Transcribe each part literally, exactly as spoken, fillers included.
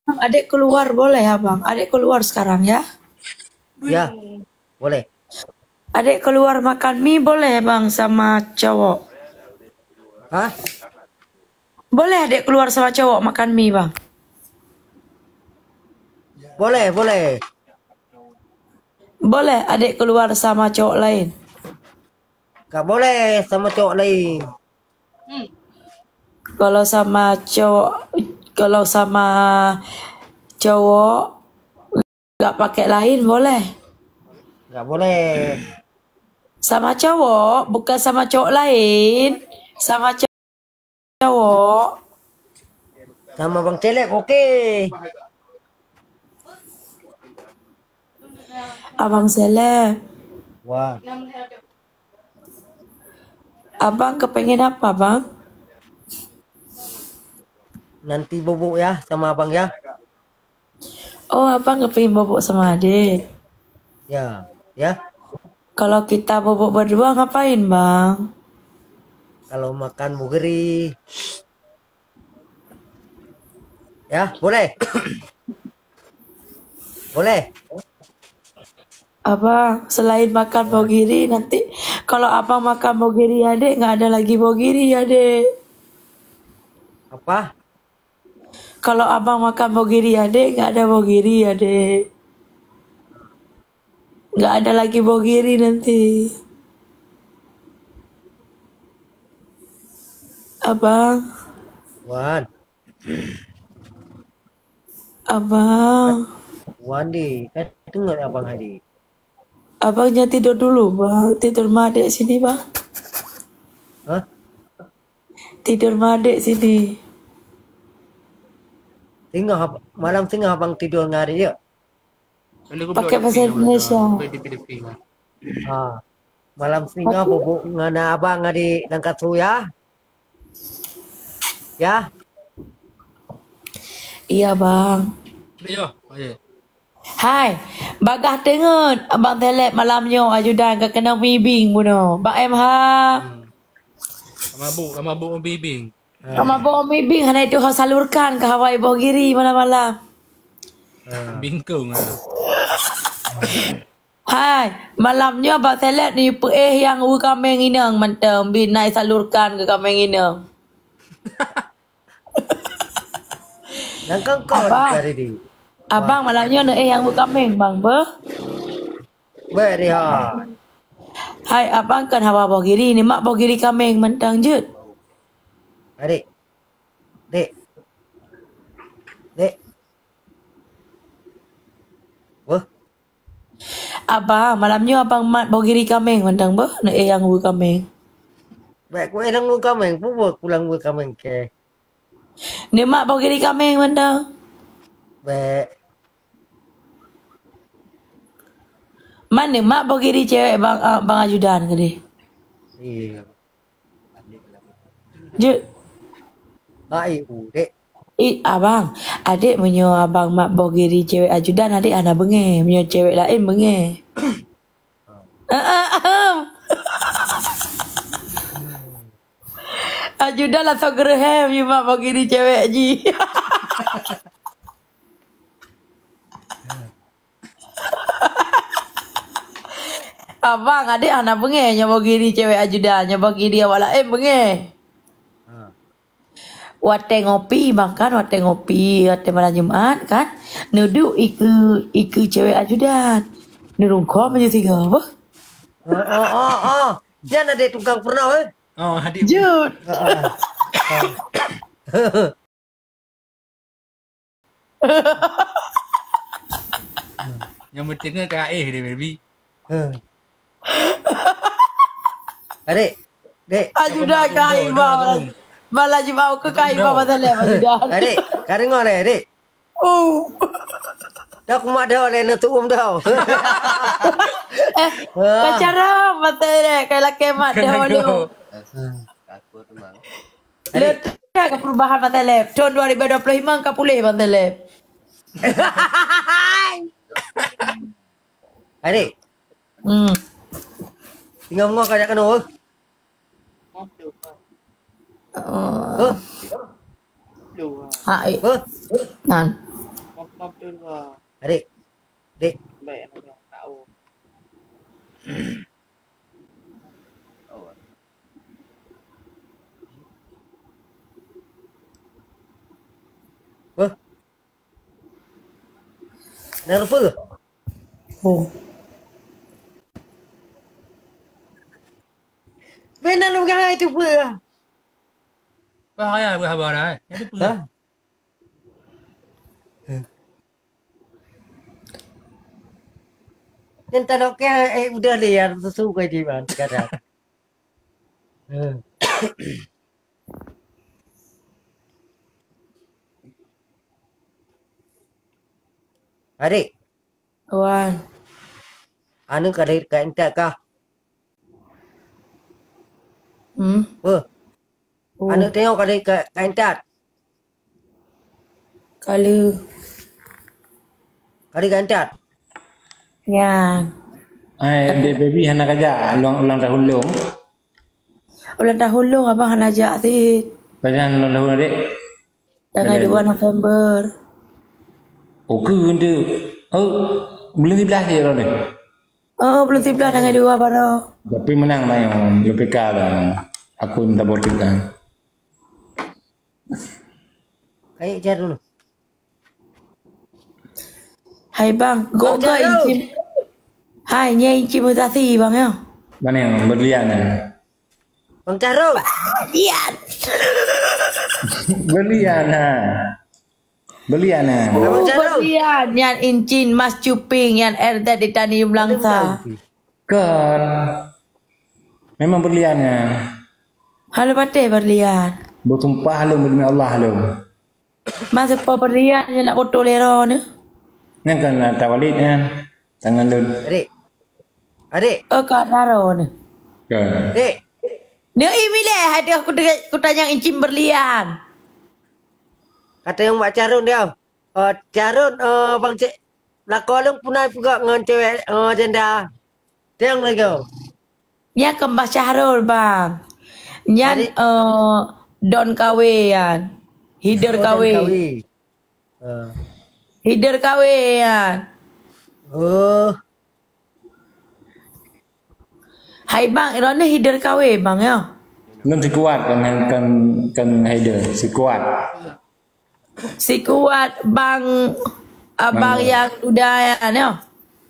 Adek keluar boleh, Abang? Adek keluar sekarang, ya? Ya, boleh. Adek keluar makan mie boleh, Bang, sama cowok? Hah? Boleh adek keluar sama cowok makan mie, Bang? Boleh, boleh. Boleh adek keluar sama cowok lain? Gak boleh sama cowok lain. Kalau sama cowok, kalau sama cowok gak pakai lain boleh? Gak boleh. Sama cowok, bukan sama cowok lain. Sama cowok. Sama Bang Celeb, oke. Abang Celeb. Wah. Abang kepengen apa, Bang? Nanti bubuk ya sama Abang ya. Oh, Abang kepengen bubuk sama adek? Ya, ya. Kalau kita bubuk berdua ngapain, Bang? Kalau makan bugeri. Ya, boleh. Boleh. Abang, selain makan bogiri, nanti kalau Abang makan bogiri adek, nggak ada lagi bogiri adek. Apa? Kalau Abang makan bogiri adek, nggak ada bogiri adek. Nggak ada lagi bogiri nanti. Abang. Wan. Abang. Wan di, kan dengar abang tadi. Abang jangan tidur dulu, Bang. Tidur madek sini, Bang. Hah? Tidur madek sini. Singoh ab-, malam singoh abang tidur ngon adik, ya? Pakai bahasa Indonesia. Ha. Malam singoh bubuk ngon abang adik dalam kasur, ya? Ya? Iya, Bang. Hai, bagah teungeut Abang Teleb malam nyoe ajudan ka keunong mibing bunoe. Bak M H. Ka mabuk, ka mabuk mibing. Ka mabuk mibing hana itu salurkan keu hawa boh giri malam-malam. Bingkong ah. Hai, malam nyoe Abang Teleb ni peuéh nyang weukaméng inong mantong bin nai salurkan keu kaméng inong. Nyang kongkon Abang. Abang malam nyoe neuéh nyang beukaméng, Bang, beuh? Beuh, Riha. Hai, Abang kan hawa boh giri, ni mak boh giri kaméng mantong jeuet. Adik. Dek. Dek. Wah. Abang, malam nyoe abang mat boh giri kaméng mantong beuh, neuéh nyang weukaméng. Bèk kuéh nyang weukaméng, peue buet kulang weukaméng kèe. Neumat boh giri kaméng mantong. Bèk. Man neumat boh giri cewek bang, ah, bang ajudan keudeh. Iya. Jeuet. Hai, udek. Ih, abang, adek meunyoe abang mat boh giri cewek ajudan, adek hana beungèh. Meunyoe cewek laén beungèh. Ajudan langsung geureuhem, nyoe mat boh giri cewek jih. Abang, adek hana beungèh nyoe boh giri cewek ajudan, nyoe boh giri awak laén beungèh. Ha. Watèe ngopi, bang kan, watèe ngopi, watèe malam Jumat kan, neuduek ikeue, ikeue cewek ajudan. Neurungkôm aja sigoe, beuh. Oh, oh, oh, oh. Jan adek tukang peureunah, eh? Oh, adek. Jeuet. Nyang penting ka éh deh, baby. Adek, dek. Ajudan ka iba. Malam Jumat ke ka iba pasal lé ajudan. Adek, ka deungö lé, dek. Oh. Dah kumat dah lé, neutuum dah. Eh, pacaran pasal lé, kai lakèe mat dah lé. Adek. Lé ka perubahan Bang Teleb. Thôn dua ribu dua puluh lima ka puléh Bang Teleb. Adek. Hmm. Tinggal mengoh kajak kano, eh? Oh. Huh? Hai. Huh? Nan. Abdul Wahab. Adik. Dik. Baik, anak dia. Tahu. Wah. Nak lupa ke? Oh. Benar lu pegang itu apa? Bahaya berhaba dah, eh. Itu apa? Ha? Yang tak nak kaya, eh, udah deh, ya, susu kau di mana sekarang. Eh. Adik. Wan. Anu ka lheueh ka intat kah? Hmm. Weh. Oh. Aneuk teuh ka lheueh ka, ka intat. Ka lheueh. Ka lheueh ka intat. Ya. Ai, dek baby hana kajak ulang, ulang tahun lôn. Ulang tahun lôn abang hana jak sit. Pajan ulang tahun adik? Tanggai dua November. Oh, keu tu. Oh, buleuen siblaih je lôn ni. Oh, buleuen siblaih tanggai dua baru. Tapi menang lah yang L P K lah. Aku minta voting kan. Kayak jar dulu. Hai bang, gok Bang Jarul. Incim. Hai, nyai incim mutasi bang ya. Mana yang berlian ni? Bang Jarul. Berlian. Berlian ha. Berlian ha. Bang Jarul. Berlian, nyan incin mas cuping, nyan R Z di Tani Belangsa. Kan. Memang berlian ha. Halo patéh berlian. Bersumpah lom demi Allah lom. Masa po berlian je nak foto lero ni. Nyan kan tawalid nyan. Tangan lôn. Adik. Adik. Oh, Kak Raro ni. Kan. Adik. Ni imi leh, aduh, aku tengok, aku tanya incin berlian. Kata yang Mak Carun dia. Oh, Carun, oh, Bang Cik. Belakang lôn punai pugak ngon cewek, oh, janda. Teng lagi. Nyan keu Mbah Syahrul, bang. Nyan, eh, Don Kawe nyan. Hider Kawe. Hider Kawe nyan. Oh. Hai bang, droeneuh hider Kawe bang ya. Ngon si Kuat kan, kan, kan hider, si Kuat. Si Kuat bang, abang yang duda nyan ya.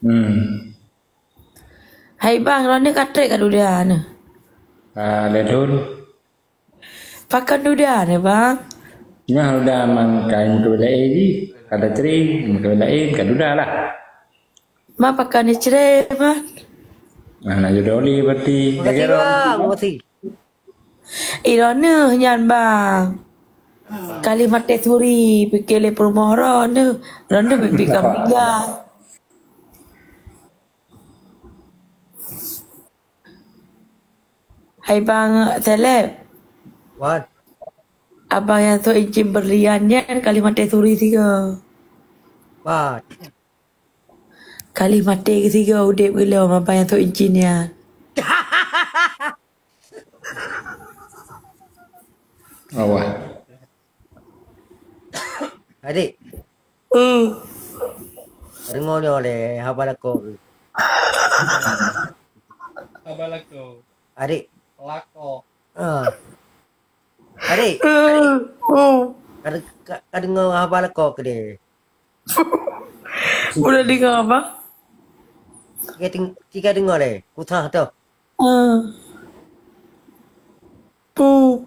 Hmm. Hai bang, droeneuh ka trép ka duda nyan. Ah, lé thon. Pakon duda nyan, bang? Nyoe duda mang kain keu laén jih. Ada cre, keu laén ka duda lah. Ma pakon cre, bang? Nah, nak jodoh lé berarti. Makasih, bang. Makasih. Droeneuh nyan, bang. Kali maté suri, pike lé peurumoh droeneuh. Droeneuh bibi ka meninggal. Hai bang seleb. Wan. Abang nyang sôk incin berlian nyan kali maté suri sigoe. Wan. Kali maté sigoe udép geulom abang nyang sôk incin nyan. Awah. Adik. Hmm. Deungoe nyoe lé haba lakoe. Haba lakoe. Adik. Lakoe. Ah. Adik. Hmm. Hmm. Ka, ka, ka deungoe haba lakoe keudeh. Udah dengar apa? Tiga deng-, tiga deungoe lé, kusah tu. Ah. Puh.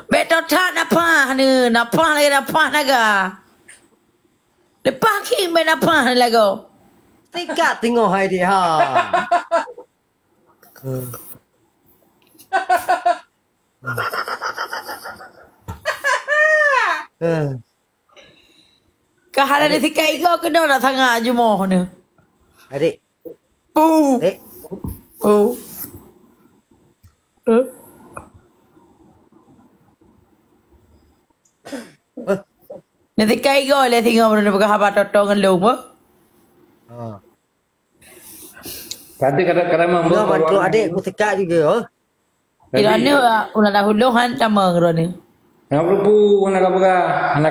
Bèk tho that napah ni, napah lagèe napah naga. Leupah khing bèk napah ni lagoe. Sikat teungoh hai deh ha. Ka hana neusikat igoe keunoe na sanga jumoh ni. Adik. Puh. Adik. Puh. Eh. Neusikat igoe lé singoh meunurot peugah haba toto ngon lôn, beuh. Ha. Tadi kada, kada mampu. Enggak, bantu adik ku sikat juga, oh. Tadi. Ilone, ah, ulah dahulu han sama ngeurone. Nyang peuleupue hana ka peugah, hana